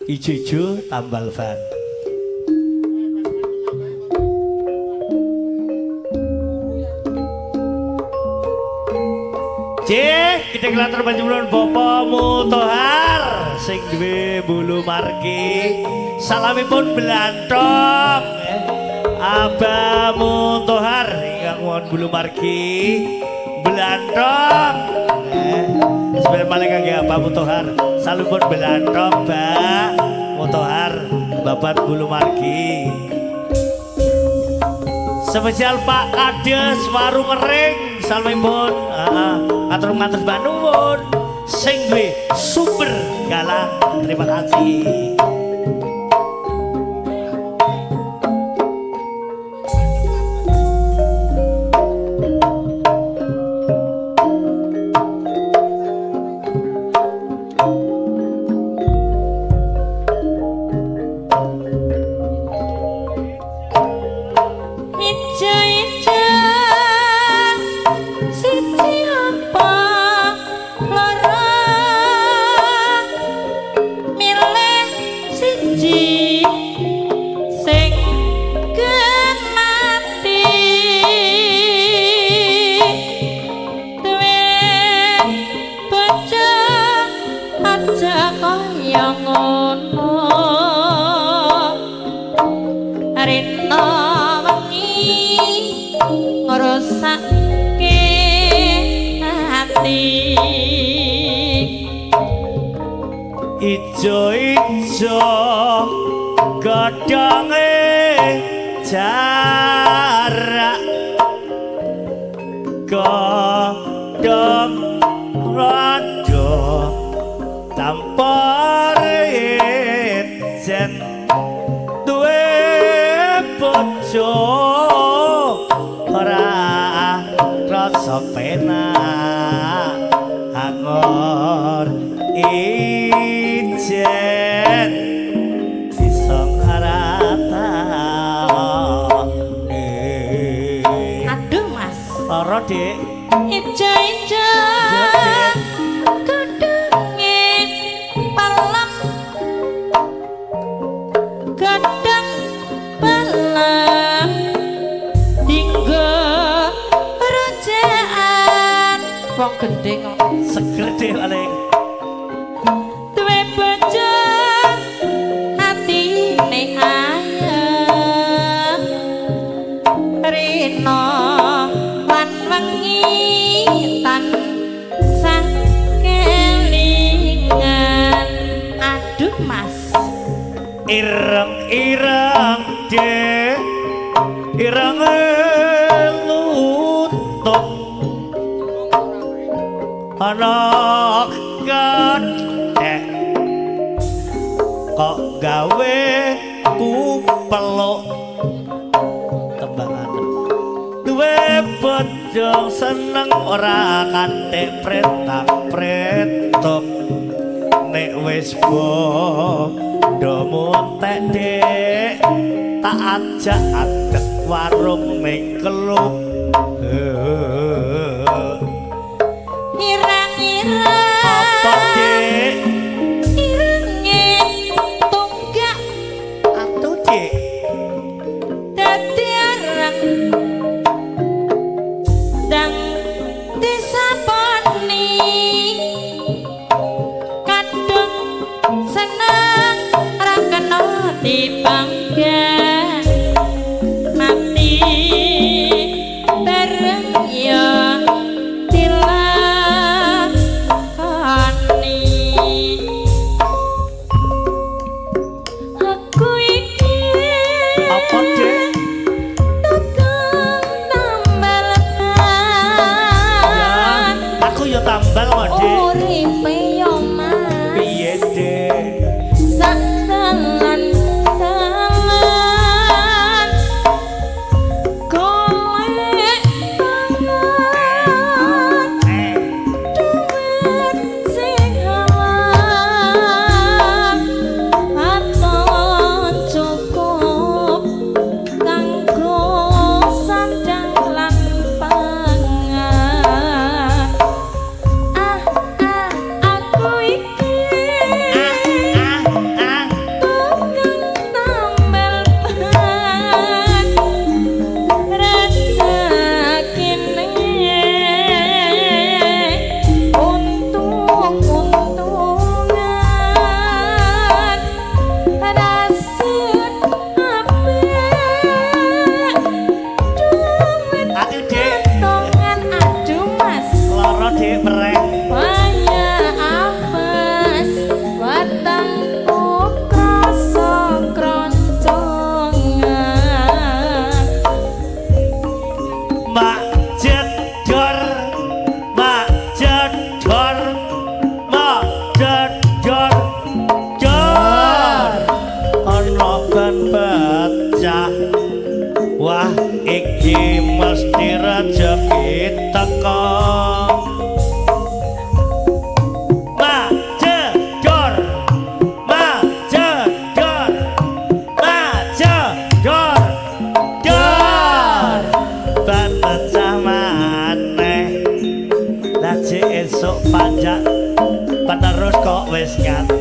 Ijo-ijo tambal ban. Cih, kita kelater panjenengan Bapak Mutohar sing duwe bulu margi. Salamipun blantong. Abah Mutohar ingkang wonten bulu margi blantong. Sebenarnya paling kangge Abah Mutohar. Salamipun blantong, Mbak Mutohar, Bapak bulu margi. Spesial Pak Kades Warung Kering salamipun. Atur matur nuwun sing duwe sumber galang. Terima kasih. Ijo-ijo siji apa loro milih siji sing gemati duwe bojo aja kaya ngono rina wengi ngrusake ati. Ijo-ijo godhonge jarak godhong rada tanpa jen duwe bojo ora rasa penak angor ijen bisa ngaratane. Aduh Mas. Lara Dik. Ijo-ijo godhonge pelem godhong pelem dinggo rojaan wong gendeng kok. Seger Dik paling. Duwe bojo atine ayem rina lan wengi tansah kelingan. Aduh Mas. Ireng-ireng Dik, ireng lutuk ana kethek kok gawe kupeluk tembangan duwe bojo seneng ora kanthi pretak pretuk nek wis bondo muntek Dik tak ajak adek warung ning kelub. Ireng-ireng Apa Dik? Irenge tunggak Atuh Dik. Dadi areng dang disaponi kadung seneng ra kena dibangga mati bareng ya Mesti rejeki teko. Majedor, majedor, majedor, dor. Ban pecah maneh. Laji esuk panjak penerus kok wis nganti.